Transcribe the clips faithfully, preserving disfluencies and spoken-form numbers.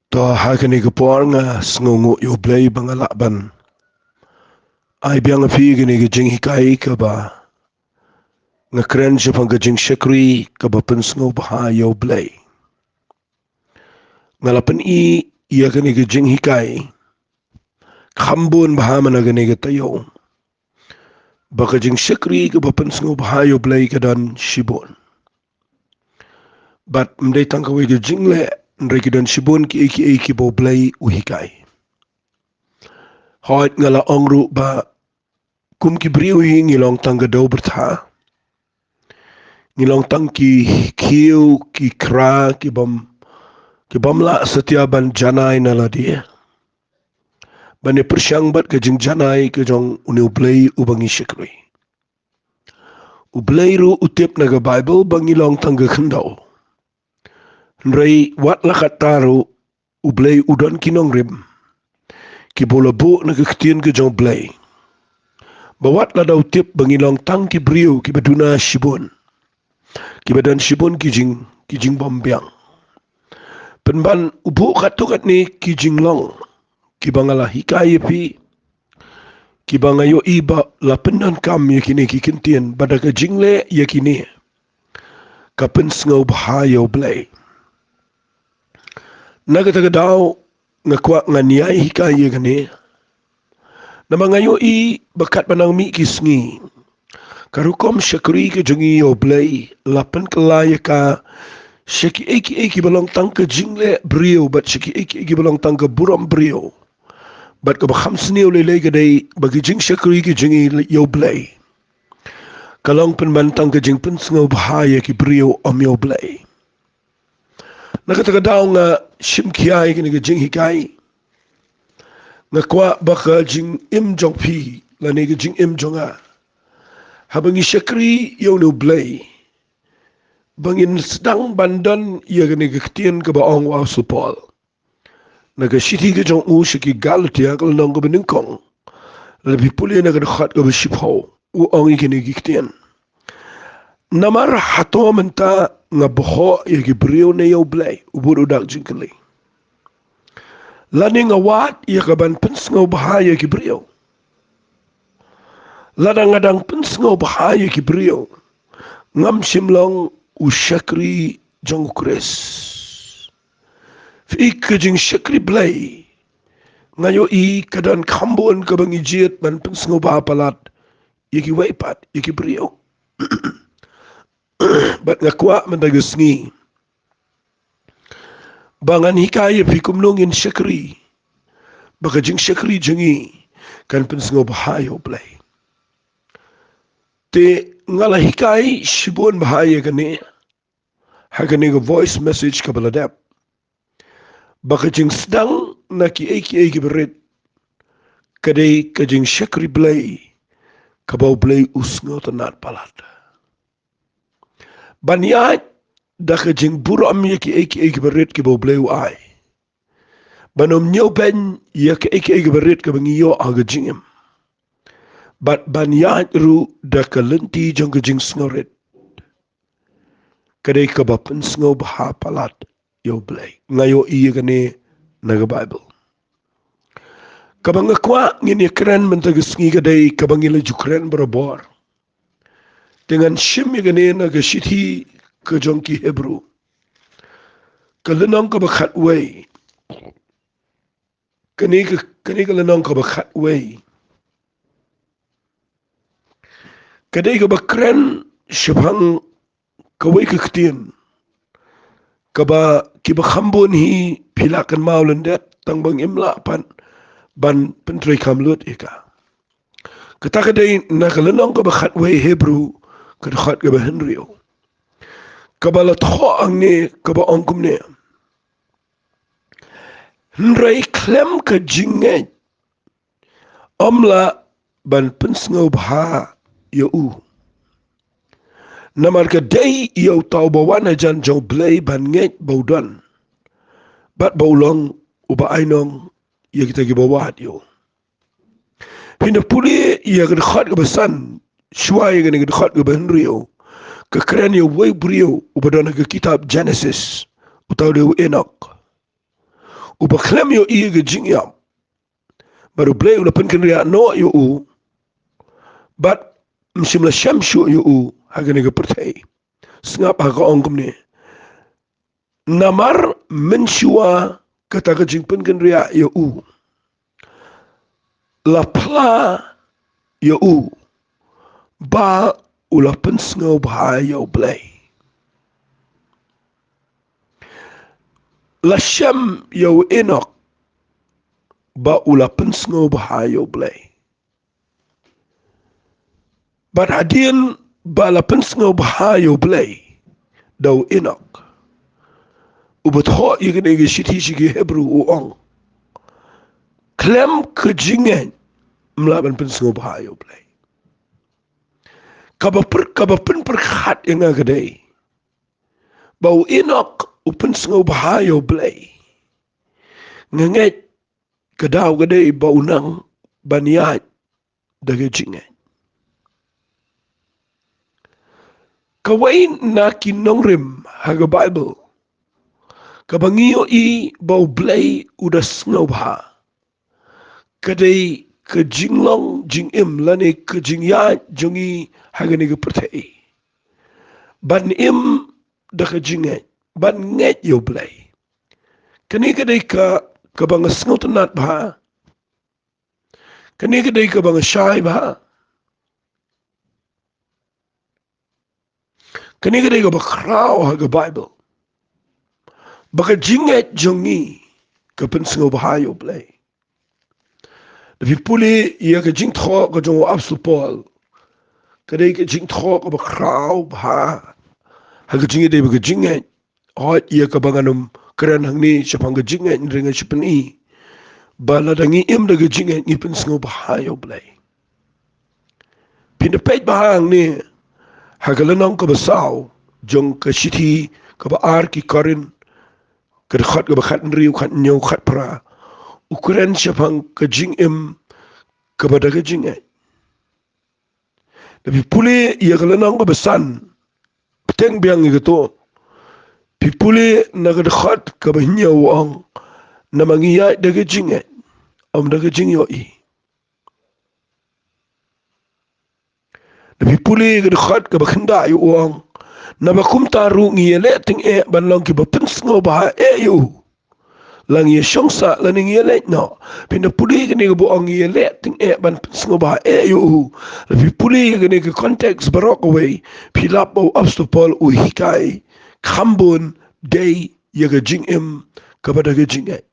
To, ha kane ka por nga sngewnguh ïa U Blei ba nga lah ban ai biang ïa phi kane ka jinghikai kaba nga kren shaphang ka jingshakri kaba pynsngewbha ïa U Blei. Nga la pyni ïa kane ka jinghikai kham bun bha man ha kane ka taïew ba ka jingshakri kaba pynsngewbha ïa U Blei ka don shibun. Bad ym dei tang kawei ka jingleh, hynrei ki don shibun kiei kiei kiba U Blei u hikai. Hooid, nga la ong ruh ba kum ki briew hi ngi long tang ka dewbyrtha. Ngi long tang ki khiew, ki khra, ki bym, ki bym lah satia ban janai na lade, ban ïa pyrshang bad ka jingjanai ka jong une U Blei uba ngi shakri. U Blei ruh u tip na ka Baibl ba ngi long tang ka khyndew. Hynrei wat la katta ruh, U Blei u don ki nongrim kiba u la buh na ka ktien ka jong U Blei, ba wat lada u tip ba ngi long tang ki briew kiba duna shibun, kiba don shibun ki jing, ki jingbymbiang. Pynban u buh katto katne ki jinglong kiba nga la hikai ïa phi, kiba nga ïohi ba la pyndonkam ïa kine ki kyntien, ba da ka jingleh ïa kine ka pynsngewbha ïa U Blei. Na kata ka daw nga kwah ngan ïai hikai ïa kane, namar nga ïohi ba katba nang mih ki sngi, ka rukom shakri ka jong ngi ïa U Blei la pynkylla ïa ka sha kiei kiei kiba long tang ka jingleh briew bad sha kiei kiei kiba long tang ka burom briew. Bad kaba kham sniew lei lei ka dei ba ka jingshakri ka jong ngi ïa U Blei ka long pynban tang ka jingpynsngewbha ïa ki briew, ym ïa U Blei. Na kata ka daw nga shim khia ïa kane ka jinghikai. Nga kwah ba ka jingim jong phi lane ka jingim jong nga, haba ngi shakri ïa une U Blei, ba ngin sdang ban don ïa kane ka ktien kaba ong u Apostol Paul na ka shithi ka jong u sha ki Galatia, ka lynnong kaba nyngkong, lada phi pule na ka dkhot kaba shiphew, u ong ïa kine ki ktien: Namar hato mynta nga bhoh ïa ki briew ne ïa U Blei? U bud u dak jingkylli. Lane nga wad ïa ka ban pynsngewbha ïa ki briew? Lada nga dang pynsngewbha ïa ki briew, ngam shym long u shakri jong U Khrist. Phi, ka jingshakri Blei, nga ïohi ka don kham bun kaba ngi jied ban pynsngewbha palat ïa kiwei pat, ïa ki briew. Bad nga kwah mynta ka sngi ba ngan hikai ïa phi kumno ngin shakri, ba ka jingshakri jong ngi kan pynsngewbha ïa U Blei. Te nga la hikai shibun bha ïa kane ha kane ka voice message kaba la dep, ba ka jingsdang na kiei kiei kiba rit ka dei ka jingshakri Blei kaba U Blei u sngewtynnat palat. Ban ïaid da ka jingburom ïa kiei kiei kiba rit kiba U Blei u ai, ban ym ñiewbeiñ ïa kiei kiei kiba rit kaba ngi ïoh ha ka jingim, bad ban ïaid ruh da ka lynti jong ka jingsngewrit, ka dei kaba pynsngewbha palat ïa U Blei. Nga ïohi ïa kane na ka Baibl. Kaba nga kwah ngin ïa kren mynta ka sngi ka dei kaba ngi la ju kren barabor. Te ngan shim ïa kane na ka shithi ka jong ki Hebru, ka lynnong kaba khatwei. Kane ka, kane ka lynnong kaba khatwei ka dei kaba kren shaphang kawei ka ktien kaba kiba kham bun hi phi la kynmaw lyndet, tang ba ngim lah pat ban pyntreikam lut ïa ka. Kata ka dei na ka lynnong kaba khatwei Hebru, ka dkhot kaba hynriew, kaba la thoh hangne, kaba ong kumne: Hynrei khlem ka jingngeit ym lah ban pynsngewbha ïa u. Namar ka dei ïa uta uba wan hajan jong U Blei ban ngeit ba u don, bad ba u long uba ainong ïa kita kiba wad ïa u. Phin da pule ïa ka dkhot kaba san shuwa ïa kane ka dkhot kaba hynriew, ka kren ïa uwei u briew uba don ha ka kitab Genesis, uta u dei u Enok. uba khlem ïohi ïa ka jingïap. Bad U Blei u la pynkynriah noh ïa u, bad ym shym la shem shuh ïa u ha kane ka pyrthei. Sngap ha ka ong kumne: Namar mynshuwa kata ka jingpynkynriah ïa u la phla ïa u ba u la pynsngewbha ïa U Blei. La shem ïa u Enok ba u la pynsngewbha ïa U Blei. Bad hadien ba la pynsngewbha ïa U Blei da u Enok, uba thoh ïa kane ka shithi sha ki Hebru, u ong: Khlem ka jingngeit ym lah ban pynsngewbha ïa U Blei. Kaba pyr-, kaba pynpyrkhat ïa nga ka dei ba u Enok u pynsngewbha ïa U Blei. Nga ngeit ka daw ka dei ba u nang ban ïaid da ka jingngeit. Kawei na ki nongrim ha ka Baibl kaba ngi ïohi ba U Blei u da sngewbha, ka dei ka jinglong jingim lane ka jingïaid jong ngi ha kane ka pyrthei, ban im da ka jingngeit, ban ngeit ïa U Blei. Kane ka dei ka, kaba nga sngewtynnat bha. Kane ka dei kaba nga shai bha. Kane ka dei kaba khraw ha ka Baibl, ba ka jingngeit jong ngi ka pynsngewbha ïa U Blei. Lada phi pule ïa ka jingthoh ka jong u Apostol Paul, ka dei ka jingthoh kaba khraw bha ha ka jingïadei bad ka jingngeit. Hooid, ïa kaba ngan ym kren hangne shaphang ka jingngeit, hynrei nga shu pyni ba lada ngi im da ka jingngeit ngi pynsngewbha ïa U Blei. Phin da peit bha hangne ha ka lynnong kaba saw jong ka shithi kaba ar ki Korinth, ka dkhot kaba khathynriew, khathynñiew, khatphra, u kren shaphang ka jingim kaba da ka jingngeit. Lada phi pule ïa ka lynnong kaba san, bteng biang ïa kato, phi pule na ka dkhot kaba hynñiew, u ong: Namar ngi ïaid da ka jingngeit, ym da ka jingïohi. Lada phi pule ïa ka dkhot kaba khyndai, u ong: Naba kumta ruh ngi ïaleh tyngeh ban long kiba pynsngewbha eh ïa u. La ngi ïashong sah lane ngi ïaleit noh. Phin da pule kane kaba ong ngi ïaleh tyngeh ban pynsngewbha eh ïa u. Lada phi pule ïa kane ka context baroh kawei, phi lap ba u Apostol Paul u hikai kham bun dei ïa ka jingim kaba da ka jingngeit.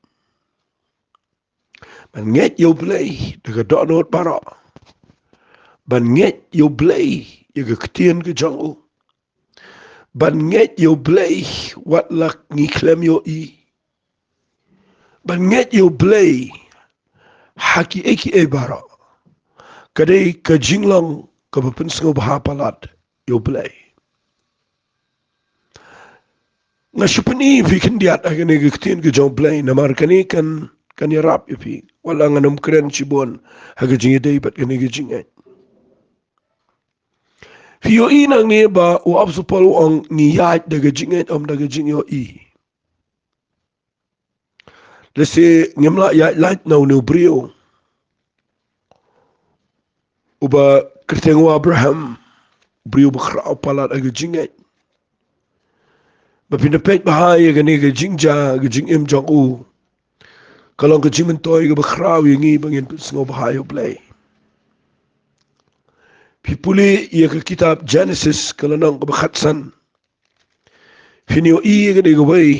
Ban ngeit ïa U Blei da ka dohnud baroh. Ban ngeit ïa U Blei ïa ka ktien ka jong u. Ban ngeit ïa U Blei wat la ngi khlem ïohi. Ban ngeit ïa U Blei ha kiei kiei baroh. Ka dei ka jinglong kaba pynsngewbha palat ïa U Blei. Nga shu pyni ïa phi khyndiat ha kane ka ktien ka jong U Blei, namar kane kan, kan ïarap ïa phi. Wat la ngan ym kren shibun ha ka jingïadei bad kane ka jingngeit. Phi ïohi nangne ba u Apostol Paul u ong ngi ïaid da ka jingngeit, ym da ka jingïohi. Lehse ngim lah ïaid lait na une u briew uba kyrteng u Abraham, u briew ba khraw palat ha ka jingngeit. Ba phin da peit bha ïa kane ka jingjia, ka jingim jong u, ka long ka jingmyntoi kaba khraw ïa ngi ba ngin pynsngewbha ïa U Blei. Phi pule ïa ka kitab Genesis ka lynnong kaba khatsan, phin ïohi ïa kane kawei.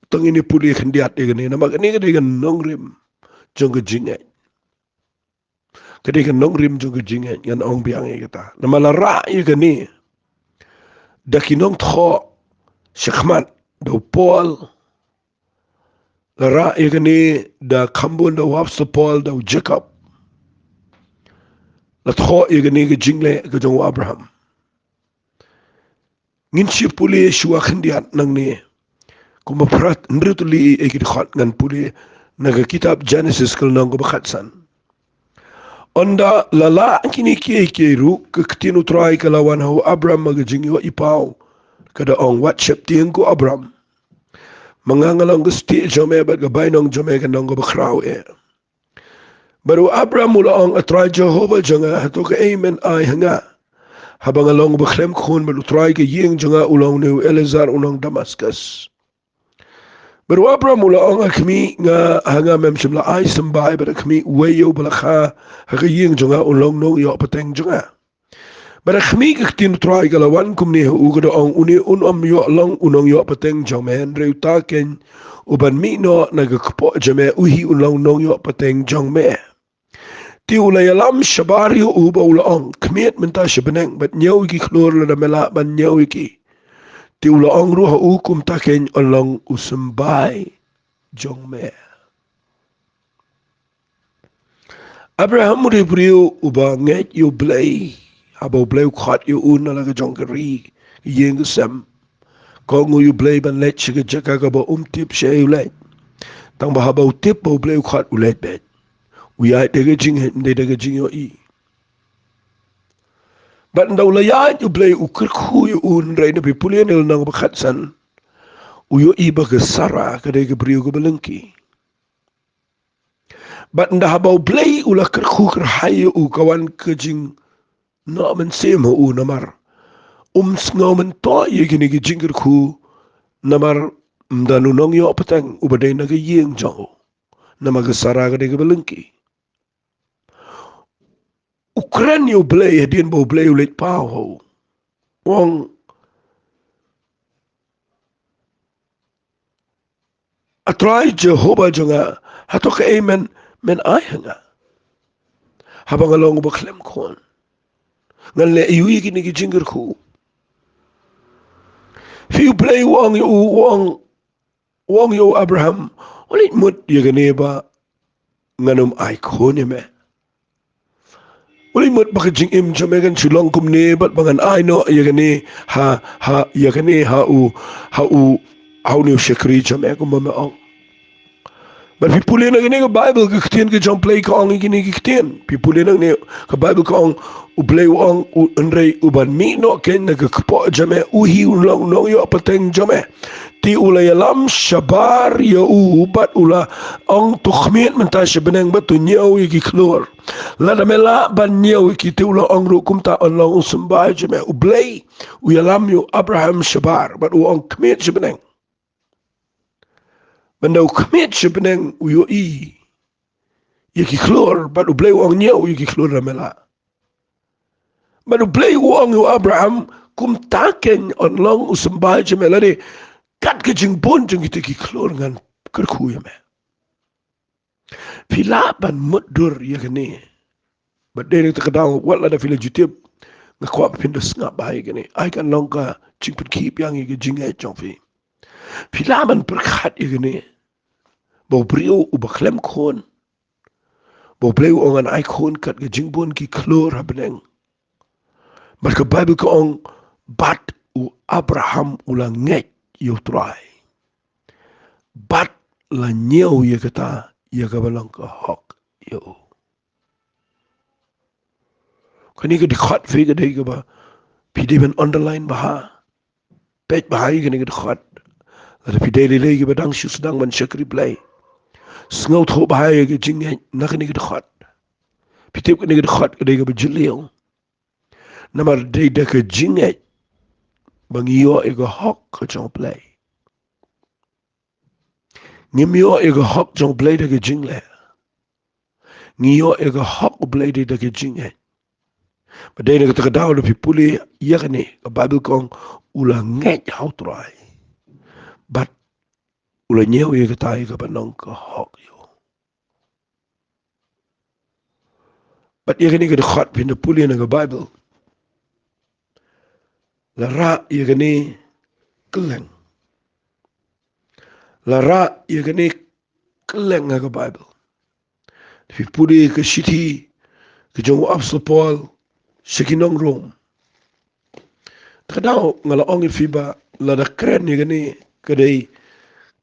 To ngin ïa pule khyndiat ïa kane, namar kane ka dei ka nongrim jong ka jingngeit. Ka dei ka nongrim jong ka jingngeit, ngan ong biang ïa kata. Namar la rah ïa kane da ki nongthoh shakhmat, da u Paul. La rah ïa kane da kham bun, da u Apostol Paul, da u Jakob. La thoh ïa kane ka jingleh ka jong u Abraham. Ngin sa pule shuwa khyndiat nangne. Kumba phra hynriew tylli ïa ki dkhot ngan pule na ka kitab Genesis ka lynnong kaba khatsan. Ynda la lah kine kiei kiei ruh, ka ktien U Trai ka la wan ha u Abram ha ka jingïohi paw, ka da ong: Wat sheptieng, ko Abram. Ma nga nga long ka stieh jong me, bad ka bainong jong me kan long kaba khraw eh. Bad u Abraham u la ong, A Trai Jehobah jong nga, hato kaei men ai ha nga, haba nga long uba khlem khun, bad u trai ka ïing jong nga u long une u Eliezer u nong Damaskus? Bad u Abraham u la ong, A khmih, nga, ha nga mem shym la ai symbai, bad a khmih uwei ïa uba la kha ha ka ïing jong nga un long nongïoh pateng jong nga. Bad a khmih, ka ktien u Trai ka la wan kumne ha u, ka da ong, Une un ym ïoh long u nongïoh pateng jong me, hynrei uta keiñ uban mih noh na ka kpoh jong me, u hi un long nongïoh pateng jong me. Te u la ïalam shabar ïa u bad u la ong, Khmied mynta sha bneng bad ñiew ïa ki khlur lada me lah ban ñiew ïa ki. Te u la ong ruh ha u, Kumta keiñ yn long u symbai jong me. Abraham u dei u briew uba ngeit ïa U Blei. Haba U Blei u khot ïa u na la ka jong ka ri, ka ïing ka sem, ka ong u ïa U Blei ban leit sha ka jaka kaba um tip shaei u leit. Tang ba haba u tip ba U Blei u khot, u leit beit. U ïaid da ka jingngeit, ym dei da ka jingïohi. Bad ynda u la ïaid, U Blei u kyrkhu ïa u, hynrei haba phi pule na ka lynnong ba khatsan, u ïohi ba ka Sara ka dei ka briew kaba lyngkhi. Bad ynda haba U Blei u la kyrkhu kyrhai ïa u, ka wan ka jingnoh mynsiem ha u, namar um sngew myntoi ïa kine ki jingkyrkhu, namar ym don u nongïoh pateng uba dei na ka ïing jong u, namar ka Sara ka dei kaba lyngkhi. U kren ïa U Blei hadien ba U Blei u leit paw ha u. U ong, A Trai Jehobah jong nga, hato kaei men, men ai ha nga, haba nga long uba khlem khun? Ngan leh aïu ïa kine ki jingkyrkhu? Phi, U Blei u ong ïa u, u ong, u ong ïa u Abraham, u leit mut ïa kane ba ngan ym ai khun ïa me. U leit mut ba ka jingim jong me kan shu long kumne, bad ba ngan ai noh ïa kane ha, ha, ïa kane ha u, ha u, ha une u shakri jong me, kumba me ong. Bad phi pule na kane ka Baibl, ka ktien ka jong U Blei ka ong ïa kine ki ktien. Phi pule na kane ka Baibl ka ong, U Blei u ong, u, hynrei uban mih noh keiñ na ka kpoh jong me, u hi un long nongïoh pateng jong me. Te u la ïalam shabar ïa u bad u la ong, To khmied mynta sha bneng bad to ñiew ïa ki khlur. Lada me lah ban ñiew ïa ki, te u la ong ruh, Kumta yn long u symbai jong me. U Blei u ïalam ïa u Abraham shabar bad u ong, Khmied sha bneng. Bad ynda u khmied sha bneng, u ïohi ïa ki khlur, bad U Blei u ong, Ñiew ïa ki khlur lada me lah. Bad U Blei u ong ïa u Abraham, Kumta keiñ yn long u symbai jong me, lane kat ka jingbun jong kita ki khlur ngan kyrkhu ïa me. Phi lah ban mutdur ïa kane. Bad dei na kata ka daw, wat lada phi la ju tip, nga kwah ba phin da sngap bha ïa kane. Ai kan long ka jingpynkhih biang ïa ka jingngeit jong phi. Phi lah ban pyrkhat ïa kane, ba u briew uba khlem khun, ba U Blei u ong, Ngan ai khun kat ka jingbun ki khlur ha bneng. Bad ka Baibl ka ong, bad u Abraham u la ngeit ïa u Trai, bad la ñiew ïa kata ïa kaba long ka hok ïa u. Kane ka dkhot, phi, ka dei kaba phi dei ban underline bha. Peit bha ïa kane ka dkhot. Lada phi dei lei lei kiba dang shu sdang ban shakri Blei, sngewthuh bha ïa ka jingngeit na kane ka dkhot. Phi tip, kane ka dkhot ka dei kaba jylliew. Namar dei da ka jingngeit ba ngi ïoh ïa ka hok ka jong U Blei. Ngim ïoh ïa ka hok jong U Blei da ka jingleh. Ngi ïoh ïa ka hok U Blei dei da ka jingngeit. Bad dei na kata ka daw, lada phi pule ïa kane, ka Baibl ka ong, u la ngeit ha u Trai, bad u la ñiew ïa kata ïa kaba long ka hok ïa u. Bad ïa kane ka dkhot, phin da pule na ka Baibl, la rah ïa kane kylleng. La rah ïa kane kylleng ha ka Baibl. Phi pule ka shithi ka jong u Apostol Paul sha ki nong Rom. Te ka daw nga la ong ïa phi ba lada kren ïa kane, ka dei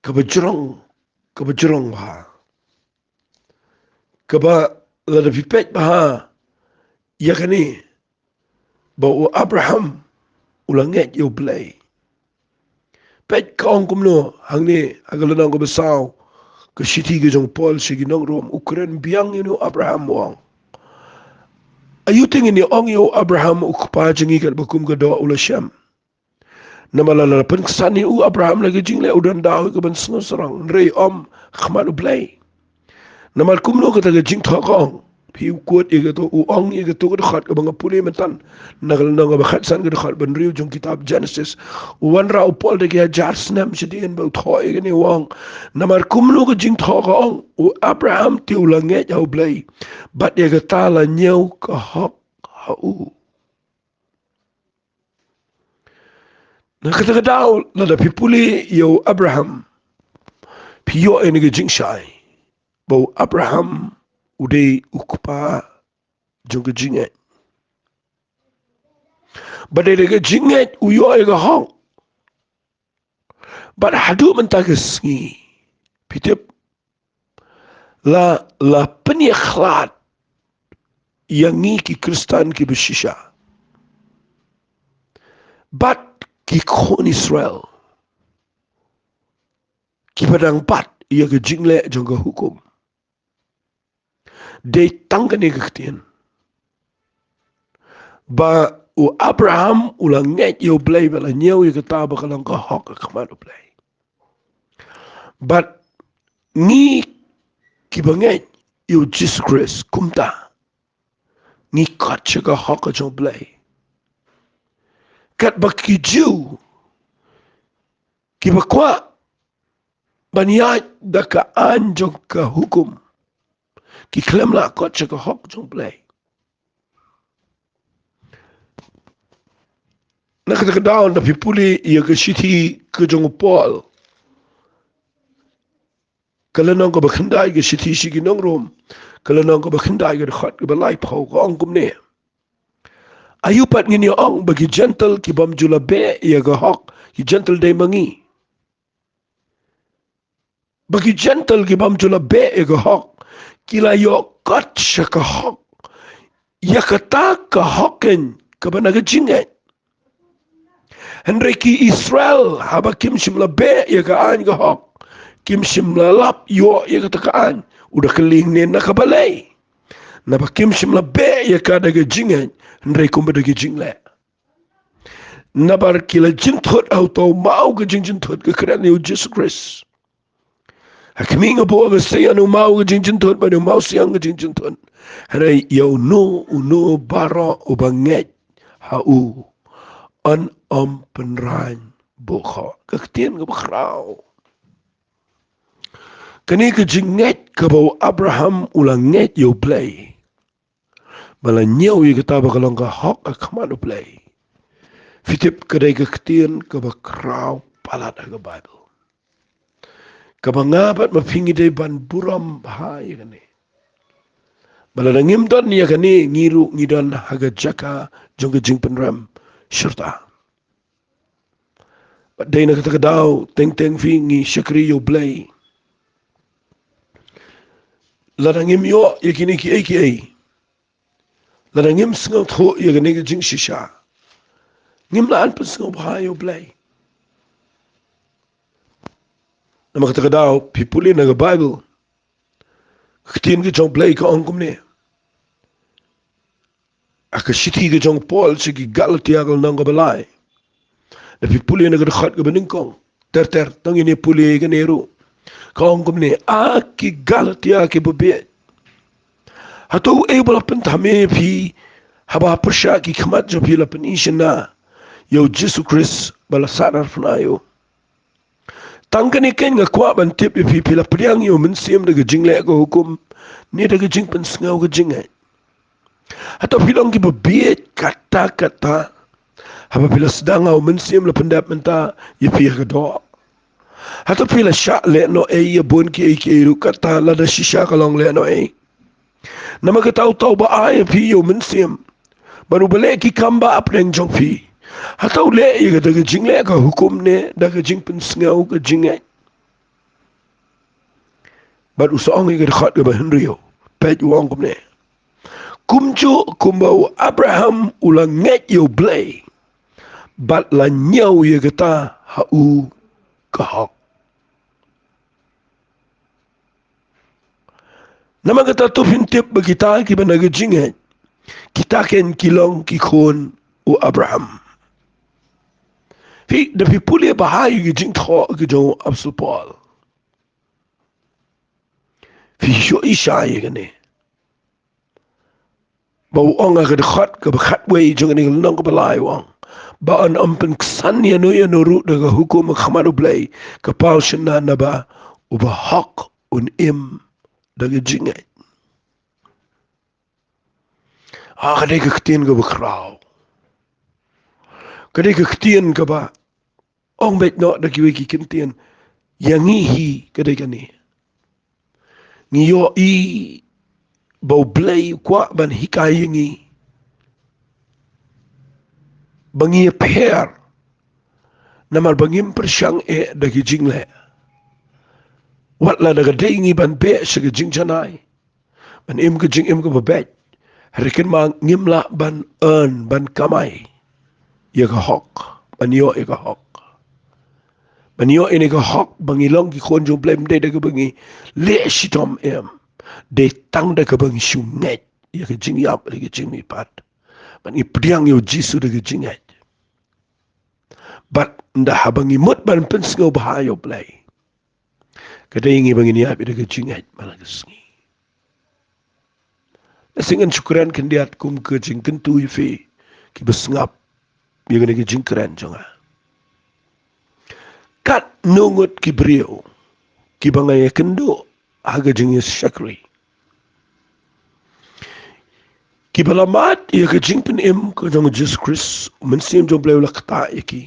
kaba jrong, kaba jrong bha. Kaba lada phi peit bha ïa kane, ba u Abraham u la ngeit ïa U Blei. Peit ka ong kumno, hangne, ha ka lynnong kaba saw, ka shithi ka jong u Paul sha ki nong Rom, u kren biang ïa une u Abraham u ong. Aïu te ngin ïa ong ïa u Abraham u kpa jong ngi katba kum ka doh u la shem. Namar lada la pynksan ïa u Abraham la ka jingleh u don daw ïa ka ban sngewsarong. Hynrei ym ha khmat U Blei. Namar kumno kata ka jingthoh ka ong. Phi kwah ïa kato u ong ïa kato ka dkhot kaba nga pule mynta. Na ka lynnong kaba khatsan ka dkhot ba hynriew jong kitab Genesis. U wanrah u Paul da ki hajar snem shadien ba u thoh ïa kane u ong. Namar kumno ka jingthoh ka ong. U Abraham te u la ngeit ha U Blei. Bad ïa kata la ñiew ka hok ha u. Na kata ka daw, lada phi pule ïa u Abraham, phi ïoh ïa kane ka jingshai ba u Abraham u dei u kpa jong ka jingngeit. Ba dei da ka jingngeit u ïoh ïa ka hok. Bad haduh mynta ka sngi, phi tip, la, la pynïakhlad ïa ngi ki Khristan kiba shisha. Bad ki khun Israel kiba dang bat ïa ka jingleh jong ka hukum. Dei tang kane ka ktien. Ba u Abraham u la ngeit ïa U Blei ba la ñiew ïa kata ba ka long ka hok ha khmat U Blei. Bad ngi kiba ngeit ïa u Jisu Khrist kumta. Ngi kot sha ka hok jong U Blei. Katba ki Jiw kiba kwah ban ïaid da ka aiñ jong ka hukum. Ki khlem lah kot sha ka hok jong U Blei. Na kata ka daw lada phi pule ïa ka shithi ka jong u Paul. Ka lynnong kaba khyndai ka shithi sha ki nong Rom. Ka lynnong kaba khyndai ka dkhot kaba laiphew ka ong kumne. Aïu pat ngin ïa ong ba ki Jentil ki bym ju la beh ïa ka hok, ki Jentil dei ma ngi. Ba ki Jentil ki bym ju la beh ïa ka hok, ki la ïoh kot sha ka hok. Ïa kata ka hok keiñ kaba na ka jingngeit. Hynrei ki Israel haba kim shym la beh ïa ka aiñ ka hok, kim shym la lap ïoh ïa kata ka aiñ. U da kylli ne na ka balei. Naba kim shym la beh ïa ka da ka jingngeit, hynrei kumba da ka jingleh. Nabar ki la jynthut ha uta u maw ka jingjynthut ka kren ïa u Jisu Khrist. Ha khmih nga buh ka sien u maw ka jingjynthut bad u maw siang ka jingjynthut. Hynrei ïa uno uno baroh uba ngeit ha u, un ym pynraiñ buh khoh. Ka ktien kaba khraw. Kane ka jingngeit kaba u Abraham u la ngeit ïa u Blei. Ba la ñiew ïa kata ba ka long ka hok ha khmat u Blei. Phi tip ka dei ka ktien kaba khraw palat ha ka Baibl. Kaba nga bad ma phi ngi dei ban burom bha ïa kane. Ba lada ngim don ïa kane ngi ruh ngi don ha ka jaka jong ka jingpynrem shirta. Bad dei na kata ka daw teng teng phi ngi shakri ïa u Blei. Lada ngim ïoh ïa kine kiei kiei. Lada ngim sngewthuh ïa kane ka jingshisha. Ngim lah ban pynsngewbha ïa u Blei. Namar kata ka daw phi pule na ka Baibl. Ka ktien ka jong u Blei ka ong kumne. Ha ka shithi ka jong u Paul sha ki Galatia ka lynnong kaba lai. Lada phi pule na ka dkhot kaba nyngkong. Ter ter, to ngin ïa pule kane ruh. Ka ong kumne, A ki Galatia kiba bieit. Hato uei uba la pynthame ïa phi, haba pyrshah ki khmat jong phi la pyni shynna ïa u Jisu Khrist ba la sahnarphna ïa u. Tang kane keiñ nga kwah ban tip ïa phi, phi la pdiang ïa u Mynsiem da ka jingleh ka hukum, ne da ka jingpynsngew ka jingngeit. Hato phi long kiba bieit katta katta. Haba phi la sdang ha u Mynsiem la pyndep mynta ïa phi ha ka doh. Hato phi la shah leh noh ei ïa bun kiei kiei ruh katta lada shisha ka long leh noh ei. Namar kata uta uba ai ïa phi ïa u Mynsiem. Bad uba leh ki kam ba hapdeng jong phi. Hato u leh ïa ka da ka jingleh ka hukum ne da ka jingpynsngew ka jingngeit. Bad u sa ong ïa ka dkhot kaba hynriew. Peit u ong kumne. Kumjuh kumba u Abraham u la ngeit ïa u Blei. Bad la ñiew ïa kata ha u ka hok. Namar kata to phin tip ba kita kiba na ka jingngeit, kita ken ki long ki khun u Abraham. Phi, da phi pule bha ïa ki jingthoh ki jong u Apostol Paul, phi ïohi shai ïa kane. Ba u ong ha ka dkhot kaba khatwei jong kane ka lynnong kaba lai, u ong ba un ym pynksan ïano ïano ruh da ka hukum ha khmat U Blei, ka paw shynna, naba uba hok un im da ka jingngeit. Ah, ka dei ka ktien kaba khraw. Ka dei ka ktien kaba ong beit noh da kiwei ki ktien. Ïa ngi hi ka dei kane. Ngi ïohi ba U Blei u kwah ban hikai ïa ngi ba ngi ïapher, namar ba ngim pyrshang eh da ki jingleh. Wat la da ka dei ngi ban beh sha ka jingjanai, ban im ka jingim kaba beit, hynrei kynmaw ngim lah ban earn, ban kamai ïa ka hok, ban ïoh ïa ka hok. Ban ïoh ïa ka hok ba ngi long ki khun jong U Blei ym dei da kaba ngi leh shitom, em. Dei tang da kaba ngi shu ngeit ïa ka jingïap, ïa ka jingmihpat. Ban ngi pdiang ïa U Jisu da ka jingngeit. Bad ynda haba ngi mut ban pynsngewbha ïa U Blei, ka dei ngi ba ngin ïap ïa ka jingngeit man la ka sngi. Lehse ngan shu kren khyndiat kum ka jingkyntu ïa phi kiba sngap ïa kane ka jingkren jong nga. Katno ngut ki briew kiba nga ïakynduh ha ka jingïashakri, kiba la mad ïa ka jingpynim ka jong U Jisu Khrist, U Mynsiem jong U Blei u la ktah ïa ki.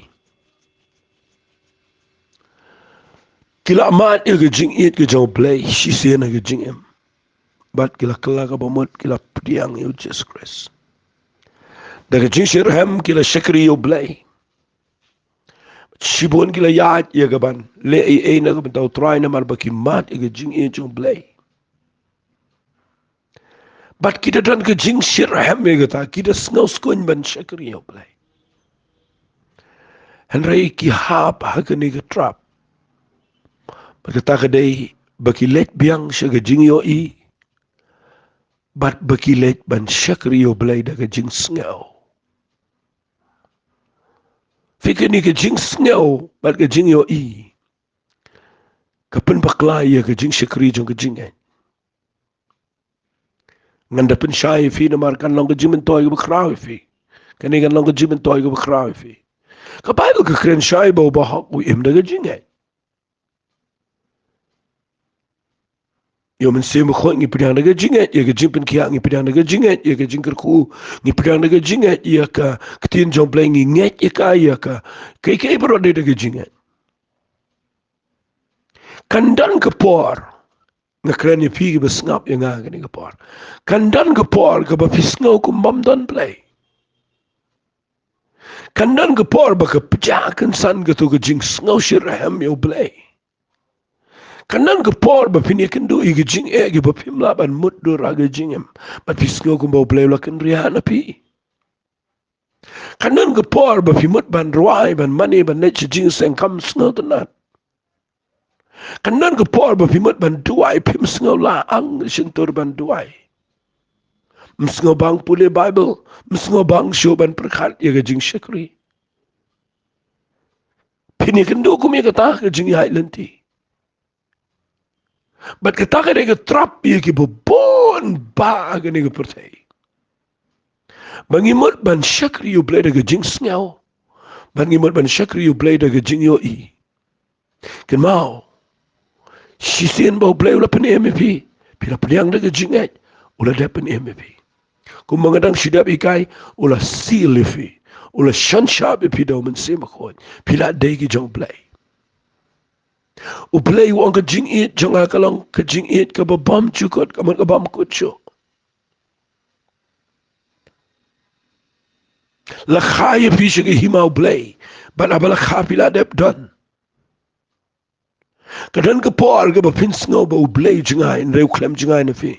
Ki la mad ïa ka jingïeit ka jong U Blei shisien ha ka jingim. Bad ki la kylla kaba mut, ki la pdiang ïa U Jisu Khrist. Da ka jingshitrhem ki la shakri ïa U Blei. Shibun ki la ïaid ïa ka ban leh ei ei na ka bynta U Trai namar ba ki mad ïa ka jingïeit jong U Blei. Bad ki da don ka jingshitrhem ïa kata, ki da sngew skhem ban shakri ïa U Blei. Hynrei ki hap ha kane ka trap. Bad kata ka dei ba ki leit biang sha ka jingïohi, bad ba ki leit ban shakri ïa U Blei da ka jingsngew. Phi, kane ka jingsngew bad ka jingïohi ka pynbakla ïa ka jingshakri jong ka jingngeit. Ngan da pynshai ïa phi namar kan long ka jingmyntoi kaba khraw ïa phi. Kane kan long ka jingmyntoi kaba khraw ïa phi. Ka Baibl ka kren shai ba u bahok u im da ka jingngeit. Ïa u Mynsiem Bakhuid ngi pdiang da ka jingngeit, ïa ka jingpynkhiah ngi pdiang da ka jingngeit, ïa ka jingkyrkhu ngi pdiang da ka jingngeit, ïa ka ktien jong U Blei ngi ngeit ïa ka, ïa ka kaei kaei baroh dei da ka jingngeit. Kan don ka por, nga kren ïa phi kiba sngap ïa nga kane ka por. Kan don ka por kaba phi sngew kum bym don Blei. Kan don ka por ba ka pjah kynsan kato ka jingsngew shitrhem ïa U Blei. Kan don ka por ba phin ïakynduh ïa ka jingeh kiba phim lah ban mutdur ha ka jingim, bad phi sngew kumba U Blei u la kynriah na phi. Kan don ka por ba phi mut ban rwai, ban mane, ban leit sha jingseng, kam sngewtynnat. Kan don ka por ba phi mut ban duwai, phim sngew lah ang shyntur ban duwai. Ym sngew bang pule Baibl, ym sngew bang shuh ban pyrkhat ïa ka jingshakri. Phin ïakynduh kum ïa kata ka jingïaid lynti. Bad kata ka dei ka trap ïa kiba bun bah ha kane ka pyrthei. Ba ngi mut ban shakri ïa U Blei da ka jingsngew. Ba ngi mut ban shakri ïa U Blei da ka jingïohi. Kynmaw, shisien ba U Blei u la pynim ïa phi, phi la pdiang da ka jingngeit, u la dep pynim ïa phi. Kumba nga dang shu dep hikai, u la seal ïa phi, u la shon shap ïa phi da u Mynsiem Bakhuid, phi la dei ki jong U Blei. U Blei u ong ka jingïeit jong nga ka long ka jingïeit kaba bymjukut, ka mut ka bym kut shuh. La kha ïa phi sha ka hima U Blei, bad haba la kha phi la dep don. Ka don ka por kaba phin sngew ba U Blei u jngai, hynrei u khlem jngai na phi.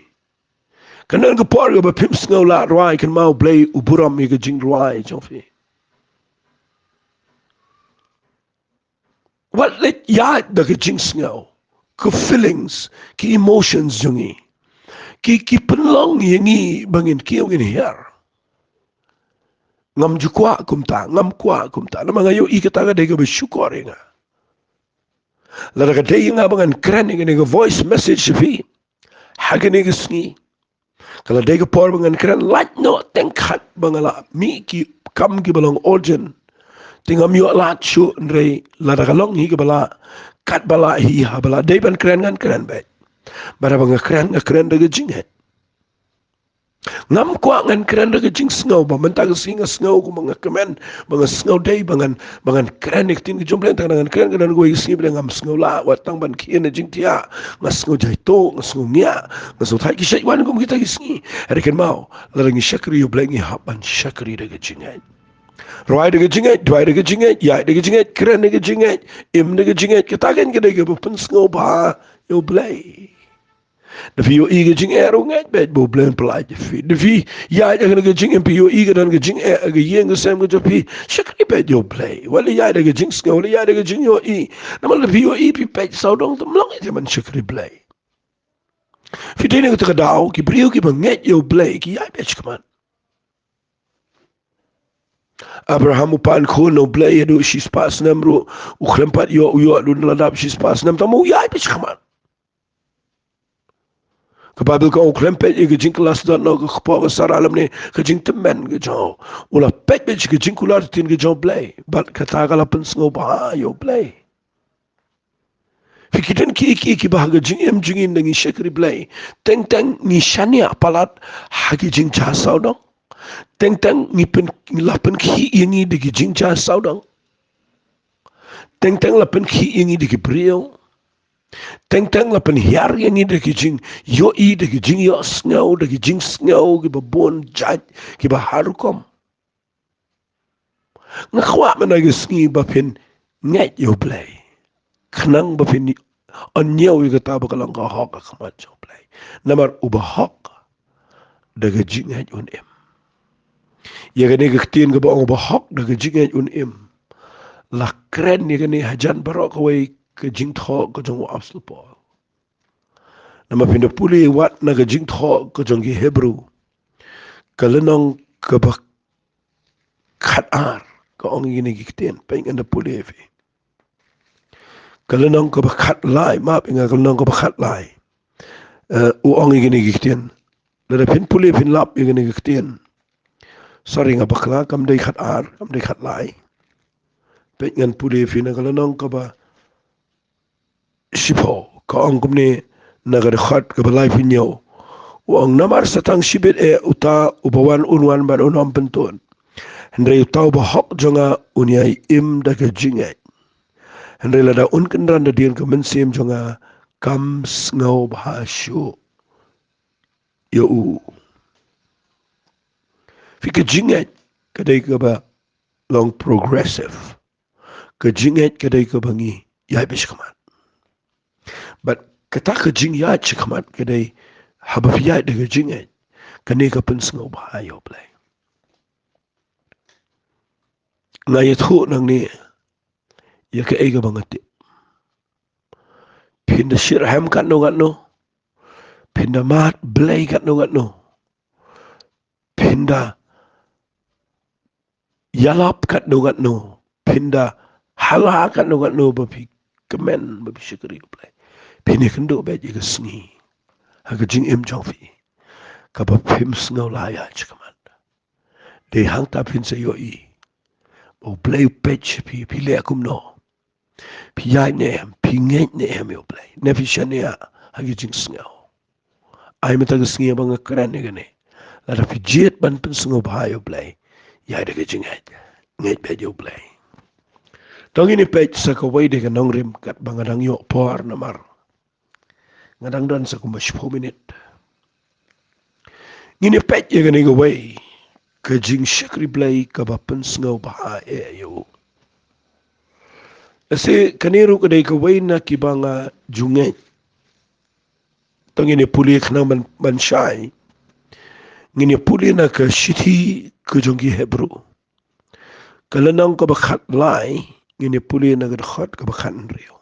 Ka don ka por kaba phim sngew lah rwai, kynmaw U Blei u burom ïa ka jingrwai jong phi. Wat leit ïaid da ka jingsngew, ka feelings, ki emotions jong ngi, ki, ki pynlong ïa ngi ba ngin kiew, ngin hiar. Ngam ju kwah kumta, ngam kwah kumta. Namar nga ïohi kata ka dei kaba shukor ïa nga. Lada ka dei ïa nga ba ngan kren ïa kane ka voice message sha phi ha kane ka sngi, ka la dei ka por ba ngan kren lait noh, teng khat ba nga la mih ki kam kiba long urgent. Te ngam ïoh lad shuh, hynrei lada ka long hi kaba lah, katba lah hi, haba lah dei ban kren, ngan kren beit. Bad haba nga kren, nga kren da ka jingngeit. Ngam kwah ngan kren da ka jingsngew ba mynta ka sngi nga sngew kumba nga kmen, ba nga sngew dei ba ngan, ba ngan kren ïa ka ktien ka jong U Blei. Tang ngan kren, ka don kawei ka sngi ba ngam sngew lah, wat tang ban khie na jingthiah, nga sngew jaituh, nga sngew ngiah, nga sngew thait ki shait wan kum kita ki sngi. Hynrei kynmaw, lada ngi shakri ïa U Blei, ngi hap ban shakri da ka jingngeit. Rwai da ka jingngeit, duwai da ka jingngeit, ïaid da ka jingngeit, kren da ka jingngeit, im da ka jingngeit. Kata keiñ ka dei kaba pynsngewbha ïa U Blei. Da phi ïohi ka jingeh, ruh ngeit beit ba U Blei un pyllait ïa phi. Da phi ïaid ha kane ka jingim, phi ïohi ka don ka jingeh ha ka ïing ka sem ka jong phi, shakri beit ïa U Blei. Wat leit ïaid da ka jingsngew, wat leit ïaid da ka jingïohi. Namar lada phi ïohi phi peit sawdong, te ym long ei te ban shakri Blei. Phi dei na kata ka daw, ki briew kiba ngeit ïa U Blei ki ïaid beit shakhmat. Abraham u pan khun na U Blei haduh shispah snem ruh, u khlem pat ïoh, u ïoh haduh la dap shispah snem, tangba u ïaid beit shakhmat. Ka Baibl ka ong u khlem peit ïa ka jingkylla sdot noh ka kpoh ka Sara lymne ka jingtymmen ka jong u. U la peit beit sha ka jingkular ktien ka jong U Blei, bad kata ka la pynsngewbha ïa U Blei. Phi, ki don kiei kiei kiba ha ka jingim jong ngi, nda ngi shakri Blei, teng teng ngi shaniah palat ha ki jingjia sawdong. Teng teng ngi pyn, la pynkhih ïa ngi da ki jingjia sawdong. Teng teng la pynkhih ïa ngi da ki briew. Teng teng la pynhiar ïa ngi da ki jingïohi, da ki jingïohsngew, da ki jingsngew kiba bun jait, kiba har rukom. Nga kwah mynta ka sngi ba phin ngeit ïa U Blei, khnang ba phin ïoh ïa kata ba ka long ka hok ha khmat jong U Blei. Namar uba hok da ka jingngeit un im. Ïa kane ka ktien kaba ong uba hok da ka jingngeit un im, la kren ïa kane hajan baroh kawei ka jingthoh ka jong u Apostol Paul. Namar phin da pule wat na ka jingthoh ka jong ki Hebru, ka lynnong kaba khatar, ka ong ïa kine ki ktien, peit, ngan da pule ïa phi. Ka lynnong kaba khatlai, map ïa nga, ka lynnong kaba khatlai. Eh, u ong ïa kine ki ktien. Lada phin pule phin lap ïa kine ki ktien. Sorry, nga bakla, kam dei khatar, kam dei khatlai. Peit, ngan pule ïa phi na ka lynnong kaba shiphew, ka ong kumne na ka dkhot kaba laiphew hynñiew. U ong, namar sa tang shibit eh uta uba wan un wan bad un ym pyntut. Hynrei uta uba hok jong nga un ïai im da ka jingngeit. Hynrei lada un kynran da dien ka mynsiem jong nga, kam sngewbha shuh ïa u. Phi, ka jingngeit ka dei kaba long progressive. Ka jingngeit ka dei kaba ngi ïaid beit shakhmat. Bad kata ka jingïaid shakhmat ka dei haba phi ïaid da ka jingngeit, kane ka pynsngewbha ïa U Blei. Nga ïathuh nangne ïa kaei kaba nga tip. Phin da shitrhem katno katno, phin da mad Blei katno katno, phin da ïalap katno katno, phin da hala katno katno ba phi kmen, ba phi shakri U Blei, phin ïakynduh beit ïa ka sngi ha ka jingim jong phi kaba phim sngew lah ïaid shakhmat. Dei hangta phin sa ïohi ba U Blei u peit sha phi, phi leh kumno. Phi ïaid ne em, phi ngeit ne em ïa U Blei, ne phi shaniah ha ki jingsngew. Ai mynta ka sngi ba nga kren ïa kane, lada phi jied ban pynsngewbha ïa U Blei, ïaid da ka jingngeit, ngeit beit ïa U Blei. To ngin ïa peit sa kawei de ka nongrim katba nga dang ïoh por namar nga dang don sa kumba shiphew minit. Ngin ïa peit ïa kane kawei ka jingshakri Blei kaba pynsngewbha eh ïa u. Lehse kane ruh ka dei kawei na kiba nga ju ngeit. To ngin ïa pule khnang ban, ban shai. Ngin ïa pule na ka shithi ka jong ki Hebru, ka lynnong kaba khatlai, ngin ïa pule na ka dkhot kaba khathynriew.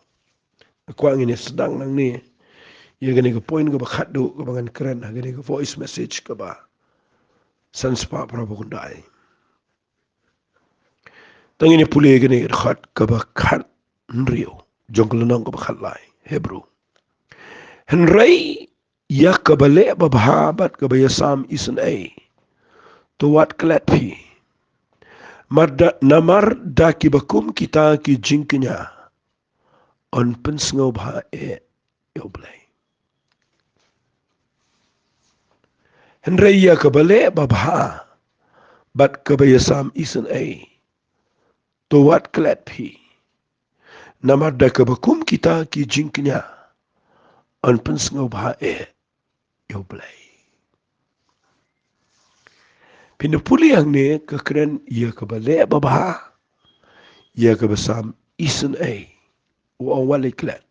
Nga kwah ngin ïa sdang nangne ïa kane ka point kaba khatduh kaba ngan kren ha kane ka voice message kaba san spah phra phew khyndai. Te ngin ïa pule ïa kane ka dkhot kaba khathynriew jong ka lynnong kaba khatlai, Hebru. Hynrei ïa kaba leh babha bad kaba ïasam isynei, to wat klet phi. Mar da, namar da kiba kum kita ki jingkñia yn pynsngewbha eh ïa U Blei. Hynrei ïa kaba leh babha bad kaba ïasam isynei, to wat klet phi. Namar da kaba kum kita ki jingkñia yn pynsngewbha eh ïa U Blei. Phin da pule hangne ka kren ïa kaba leh babha, ïa kaba sam isynei. U ong wat leh klet.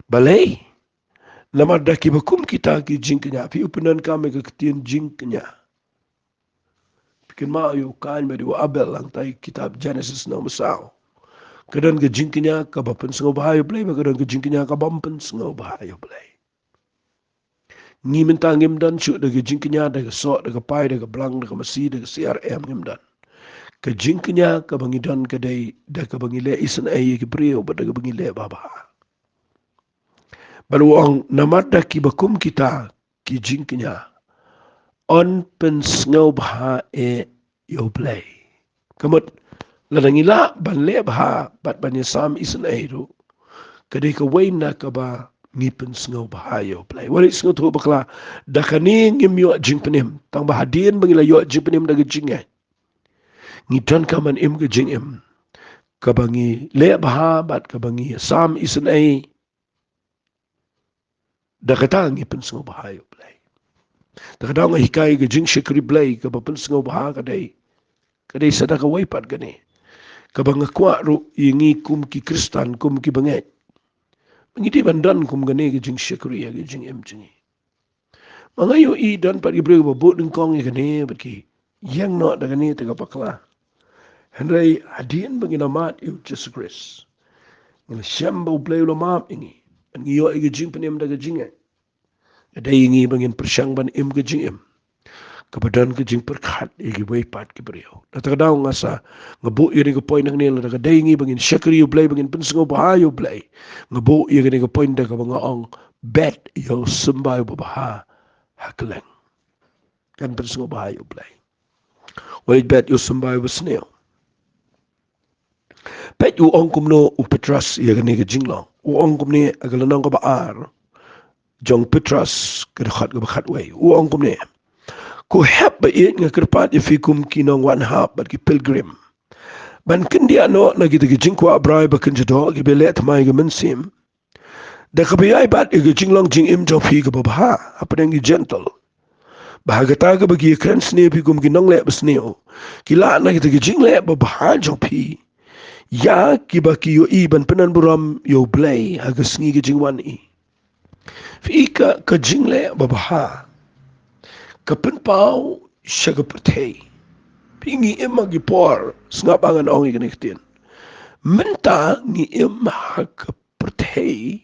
Balei? Namar da kiba kum kita ki jingkñia. Phi u pyndonkam ïa ka ktien jingkñia. Phi kynmaw ïa u Kain bad ïa u Abel hangtai kitab Genesis lynnong ba saw. Ka don ka jingkñia kaba pynsngewbha ïa U Blei bad ka don ka jingkñia kaba ym pynsngewbha ïa U Blei. Ngi mynta ngim don shuh da ka jingkñia da ka soh, da ka pai, da ka blang, da ka masi, da ka C R M, ngim don. Ka jingkñia kaba ngi don ka dei da kaba ngi leh isynei ïa ki briew bad da kaba ngi leh babha. Bad u ong namar da kiba kum kita ki jingkñia yn pynsngewbha eh ïa U Blei. Ka mut lada ngi lah ban leh bha bad ban ïasam isynei ruh, ka dei kawei na kaba ngi pynsngewbha ïa U Blei. Wat leh sngewthuh bakla, da kane ngim ïoh jingpynim, tang ba hadien ba ngi la ïoh jingpynim da ka jingngeit, ngi donkam ban im ka jingim kaba ngi leh bha bad kaba ngi ïasam isynei. Da kata ngi pynsngewbha ïa U Blei. Da kata nga hikai ka jingshakri Blei kaba pynsngewbha ka dei, ka dei sa da kawei pat kane kaba nga kwah ruh ïa ngi kum ki Khristan, kum ki bangeit, ngi dei ban don kum kane ka jingshakri ïa ka jingim jong ngi. Ma nga ïohi don pat ki briew ba buh nyngkong ïa kane bad ki ïeng noh da kane te ka bakla. Hynrei hadien ba ngi la mad ïa U Jisu Khrist, ngi la shem ba U Blei u la map ïa ngi, ngi ïoh ïa ka jingpynim da ka jingngeit, ka dei ïa ngi ba ngin pyrshang ban im ka jingim kaba don ka jingpyrkhat ïa kiwei pat ki briew. Da kata ka daw nga sa, nga buh ïa kane ka point hangne, lada ka dei ïa ngi ba ngin shakri ïa U Blei, ba ngin pynsngewbha ïa U Blei, nga buh ïa kane ka point da kaba nga ong, bet ïa u symbai uba bha ha kylleng. Kan pynsngewbha ïa U Blei. Wat bet ïa u symbai uba sniew. Peit u ong kumno u Petros ïa kane ka jinglong. U ong kumne ha ka lynnong kaba ar jong Petros, ka dkhot kaba khatwei. U ong kumne: Ko hep ba ïeit, nga kyrpad ïa phi kum ki nongwan hap bad ki pilgrim, ban kyndiah noh na kita ki jingkwah brai ba kynja doh kiba leh thymmai ka mynsiem, da kaba ïai bat ïa ka jinglong jingim jong phi kaba bha hapdeng ki Jentil. Ba ha kata kaba ki ïakren sniew ïa phi kum ki nongleh basniew, ki lah na kita ki jingleh babha jong phi ïa kiba ki ïohi, ban pyndonburom ïa U Blei ha ka sngi ka jingwan i. Phi, ka, ka jingleh babha ka pynpaw sha ka pyrthei. Phi, ngi im ha ki por, sngap ba ngan ong ïa kane ka ktien. Mynta ngi im ha ka pyrthei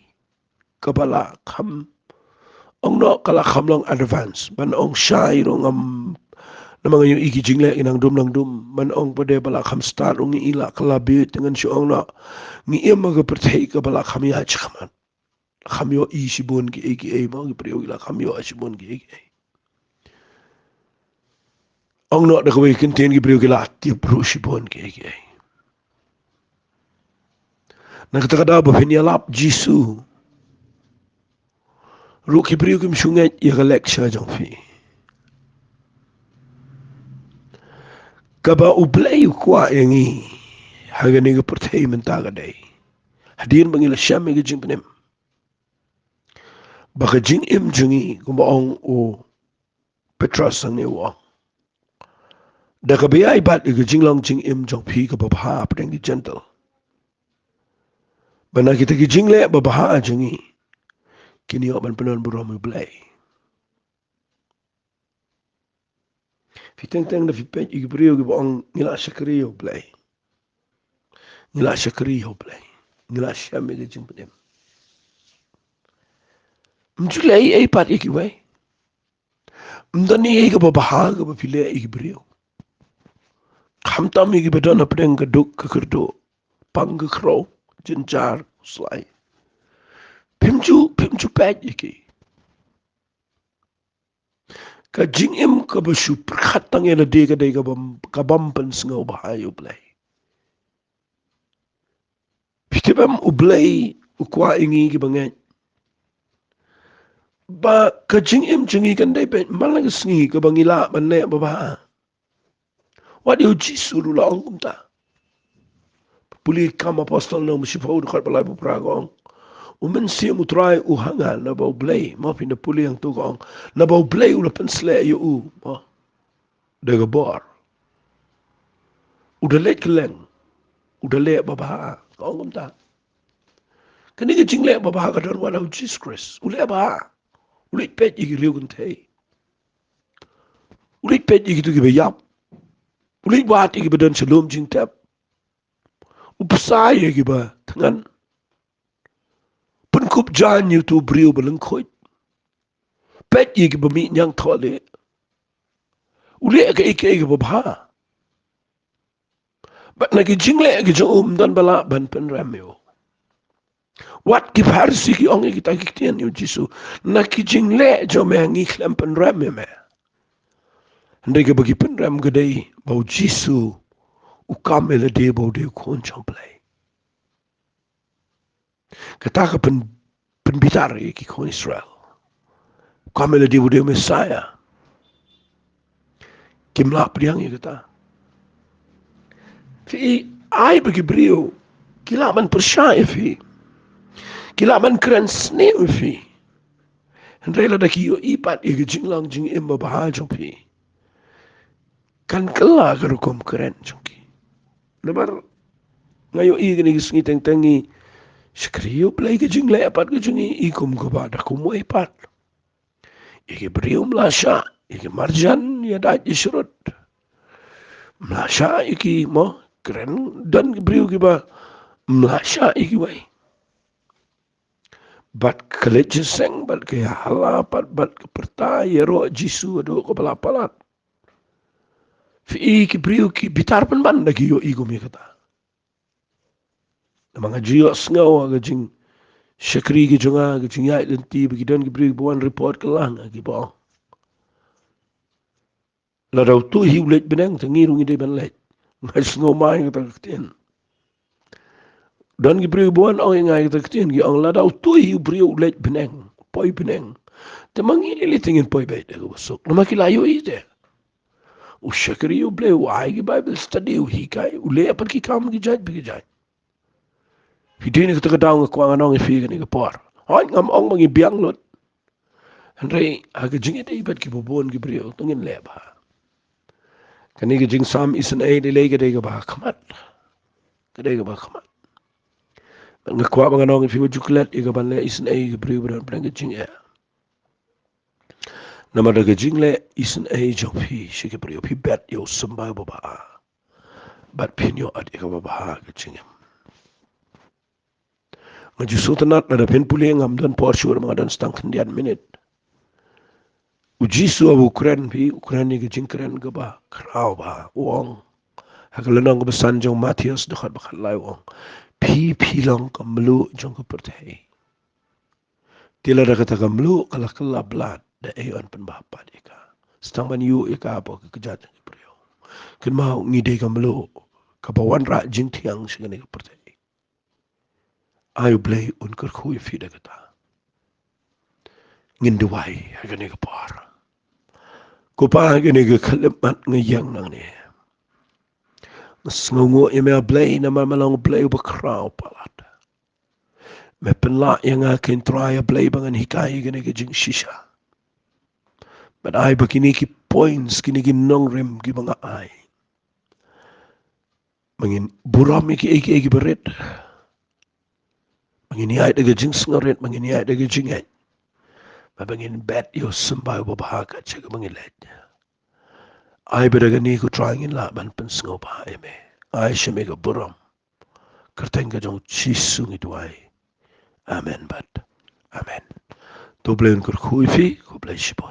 kaba la kham, ong noh, ka la kham long advance. Ban ong shai ruh ngam, namar nga ïohi ki jingleh ki nang dum nang dum. Ban ong pat de ba la kham start ruh ngi i, la ka la bit, te ngan shu ong noh, ngi im ha ka pyrthei kaba la kham ïaid shakhmat. Kham ïohi shibun kiei kiei, ma ki briew ki la kham ïohi shibun kiei kiei. Ong noh da kawei ka ktien, ki briew ki la tip ruh shibun kiei kiei. Na kata ka daw ba phin ïalap Jisu ruh ki briew kim shu ngeit ïa ka lecture jong phi. Kaba U Blei u kwah ïa ngi ha kane ka pyrthei mynta ka dei, hadien ba ngi la shem ïa ka jingpynim, ba ka jingim jong ngi, kumba ong u Petros hangne, u ong, da kaba ïai bat ïa ka jinglong jingim jong phi kaba bha hapdeng ki Jentil, ba na kita ki jingleh babha jong ngi kin ïoh ban pyndonburom ïa U Blei. Phi teng teng da phi peit ïa ki briew kiba ong ngi la shakri ïa U Blei. Ngi la shakri ïa U Blei. Ngi la shem ïa ka jingpynim. Ym ju leh ei ei pat ïa kiwei. Ym don ei ei kaba bha kaba phi leh ïa ki briew. Khamtam ïa kiba don hapdeng ka duk ka kyrduh, pang ka khraw, jynjar, slai. Phim ju, phim ju peit ïa ki. Ka jingim kaba shu pyrkhat tang ïa lade ka dei ka bym, ka bym pynsngewbha ïa U Blei. Phi tip em, U Blei u kwah ïa ngi kiba ngeit ba ka jingim jong ngi kan dei beit man la ka sngi kaba ngi lah ban leh babha. Wat ïa U Jisu ruh u la ong kumta. Pule Kam Apostol na u shiphew dkhot ba laiphew phra ka ong, U Mynsiem U Trai u ha nga, naba U Blei, mo, phin da pule hangto ka ong, naba U Blei u la pynsleh ïa u, mo, da ka bor. U da leit kylleng, u da leh babha, ka ong kumta. Kane ka jingleh babha ka don wat ha U Jisu Khrist. U leh babha. U leit peit ïa ki riew kynthei. U leit peit ïa kito kiba ïap. U leit wad ïa kiba don sha lum jingtep. U bsa ïa kiba thngan. Pynkup jaiñ ïa uto u briew ba lyngkhuid. Peit ïa kiba mih ñiangthohlieh. U leh kaei kaei kaba bha. Bad na ki jingleh ki jong u ym don ba lah ban pynrem ïa u. Wat ki Pharisi ki ong ïa kita ki ktien ïa U Jisu, na ki jingleh jong me ngi khlem pynrem ïa me. Hynrei kaba ki pynrem ka dei ba U Jisu u kam ïa lade ba u dei u Khun jong U Blei. Kata ka pyn, pynbitar ïa ki khun Israel. Kam ïa lade u dei u Messiah. Kim lah pdiang ïa kata. Phi, ai ba ki briew ki lah ban pyrshah ïa phi. Ki lah ban kren sniew ïa phi. Hynrei lada ki ïohi pat ïa ka jinglong jingim babha jong phi, kan kylla ka rukom kren jong ki. Namar nga ïohi kine ki sngi teng teng ngi shakri ïa U Blei, ka jingleh pat ka jong ngi i kum kaba da kumwei pat. Ïa ki briew ym lah shah, ïa ki marjan ïa dait ïa shrut. Ym lah shah ïa ki, mo, kren, don ki briew kiba ym lah shah ïa kiwei. Bad ka leit jingïaseng, bad ka ïahala pat, bad ka pyrta ïaroh Jisu haduh kaba la palat. Phi i ki briew ki bitar pynban da ki ïohi kum ïa kata. Namar nga ju ïohsngew ha ka jingshakri ka jong nga, ka jingïaid lynti, ba ki don ki briew ba wan report kylla ha nga kiba ong, lada uto hi u leit bneng, te ngi ruh ngi dei ban leit. Nga sngew ma ïa kata ka ktien. Don ki briew ba wan ong ïa nga ïa kata ka ktien, ki ong lada uto hi u briew u leit bneng, poi bneng, te ma ngi lei lei te ngin poi beit da kaba suk. Namar ki la ïohi te. U shakri ïa U Blei, u ai ki Bible study, u hikai, u leh pat ki kam ki jait pa ki jait. Phi dei na kata ka daw nga kwah ngan ong ïa phi kane ka por. Hooid ngam ong ba ngi biang lut. Hynrei ha ka jingïadei bad kiba bun ki briew to ngin leh bha. Kane ka jingsam isynei lei lei ka dei kaba ha khmat. Ka dei kaba ha khmat. Bad nga kwah ba ngan ong ïa phi ba ju klet ïa ka ban leh isynei ïa ki briew ba don pdeng ka jingeh. Namar da ka jingleh isynei jong phi sha ki briew, phi bet ïa u symbai babha. Bad phin ïoh ïa kaba bha ha ka jingim. Nga ju sngewtynnat lada phin pule, ngam don por shuh, ma nga don tang khyndiat minit. U Jisu haba u kren, phi, u kren ïa ka jingkren kaba khraw bha, u ong ha ka lynnong kaba san jong u Mathaios, dkhot ba khatlai, u ong, phi, phi long ka mluh jong ka pyrthei. Te lada kata ka mluh ka la kylla blad, da ei yn pynbha pat ïa ka? Sa tang ban ïuh ïa ka hapoh ka kjat jong ki briew. Kynmaw ngi dei ka mluh kaba wanrah jingthiang sha kane ka pyrthei. Ai U Blei un kyrkhu ïa phi da kata. Ngin duwai ha kane ka por. Ko Pa, ha kane ka khyllipmat nga ïeng nangne, nga sngewnguh ïa me, A Blei, namar me long U Blei uba khraw palat. Me pynlah ïa nga, ko Trai, A Blei, ba ngan hikai ïa kane ka jingshisha. Bad ai ba kine ki points, kine ki nongrim kiba nga ai, ba ngin burom ïa kiei kiei kiba rit, ba ngin ïaid da ka jingsngewrit, ba ngin ïaid da ka jingngeit, bad ba ngin bet ïa u symbai uba bha kat shaba ngin leit. Ai ba da kane, ko Trai, ngin lah ban pynsngewbha ïa me. Ai sha me ka burom, kyrteng ka jong Jisu ngi duwai. Amen bad amen. To Blei un kyrkhu ïa phi, khublei shibun.